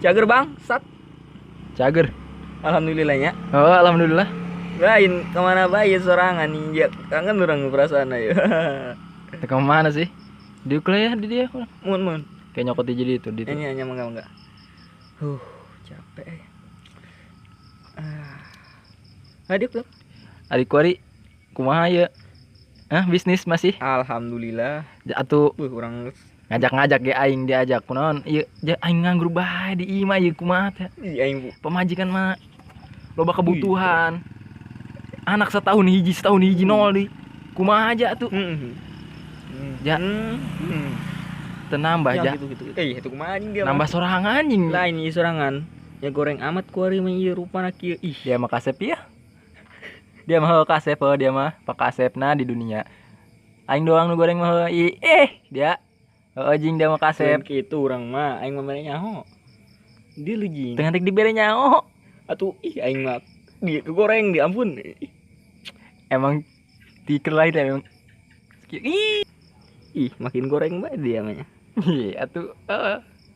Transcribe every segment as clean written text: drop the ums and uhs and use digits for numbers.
Cager bang, sat. Cager. Alhamdulillahnya. Oh, alhamdulillah. Lain kemana bae sorangan ninja. Kangen urang perasaan ayo. Teu kemana sih? Di ya di dia. Mun mun. Kayak nyokot jadi itu di itu. Ini hanya mangga mangga. Capek. Ah. Adik tuh. Adik kuari kumaha ya? Hah, bisnis masih? Alhamdulillah. Atuh urang ngajak-ngajak ge aing diajak kunaon? Ieu ja aing nganggur bae di imah ieu kumaha teh? Ih, aing pamajikan mah loba kebutuhan. Anak setahun hiji nol di. Kumaha aja atuh? Heeh. Ja. Teu nambah ja. Gitu. Eh, itu kumaha anjing dia. Nambah sorangan anjing. Lain ieu sorangan. Ya goreng amat kuari mah ieu rupana kieu. Ih, dia mah kasep ya. Dia mah kasep dia mah pak kasepna di dunia. Aing doang nu goreng mah dia. Heeh jeung dia mah kasep. Kitu urang mah aing mah mere nyaho. Dia lu jeung. Teu ngantek dibere nyaho. Atuh ih aing mah dia kegoreng di ampun. Emang tiker lain emang. Ih. Ih, makin goreng bae dia mah. Ih, atuh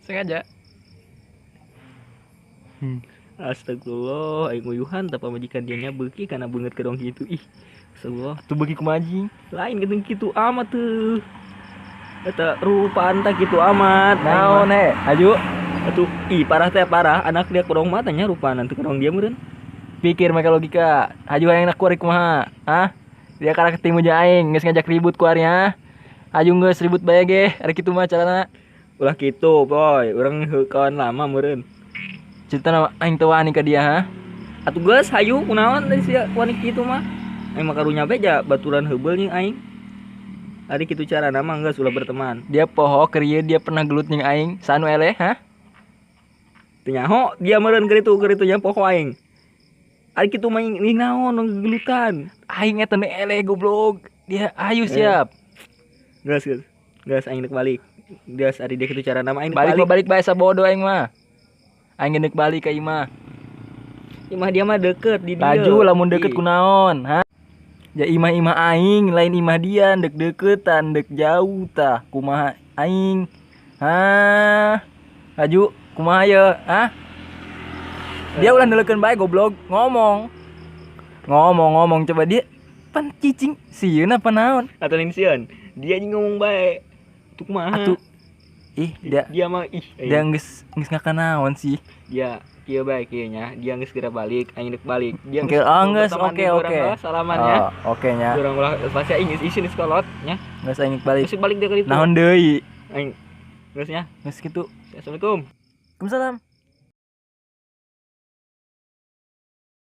sengaja. Astagfirullah, aing nguyuhan tah pamajikan dia nya beuki kana beungeut kedong kitu. Ih, astagfirullah. Atuh beuki kumaha anjing? Lain geuning kitu amat tuh. Eta rupaan tah kitu amat. Naon he? Aju. Atuh ih parah teh parah, anak dia kurang matanya rupaan teu kurang dia meureun. Pikir make logika. Aju hayang nak kuari kumaha? Hah? Dia karak ketemu jeung aing, geus ngajak ribut kuari nya. Aju geus ribut bae ge, ari kitu mah carana. Ulah kitu, boy. Urang heuh kawan lama meureun. Cerita nama aing teu wani ka dia, ha? Atuh geus hayu kunaon teh sia wani kitu mah. Aing mah karunya bae ja baturan heubeul jeung aing. Ari kitu carana mah geus ulah berteman. Dia poho keur ieu dia pernah gelut jeung aing, sanu eleh, ha? Teu nyaho dia meureun keur itu nya poho aing. Ari kitu mah nih naon nu gelutan. Aing eta nu eleh goblok. Dia ayo siap. Geus geus. Geus aing deuk balik. Geus ari dia kitu carana mah aing balik. Balik bae sabodo aing mah. Aing geus balik ka imah. Imah dia mah deket di dia. Laju lamun deket kunaon, ha? Ja imah-imah aing lain imah dia, dek deketan, dek jauh tah. Kumaha aing? Ha? Laju kumaha ye, ha? Dia ulah neulekeun bae goblok, ngomong. Ngomong-ngomong coba dia pan cicing sieun apa naon? Atuh lain sieun. Dia anjing ngomong bae. Atuh kumaha? Atuh ih dia mah ih dia geus ngakanaon sih. Dia kieu bae kieu nya, dia geus geura balik, aing deuk balik. Dia geus oke. Salaman nya. Oh, oke nya. Urang ulah pasti aing geus isin sekolot nya. Geus aing balik. Geus balik dia ka ditu. Naon deui? Aing geus nya. Geus kitu. Assalamualaikum. Waalaikumsalam.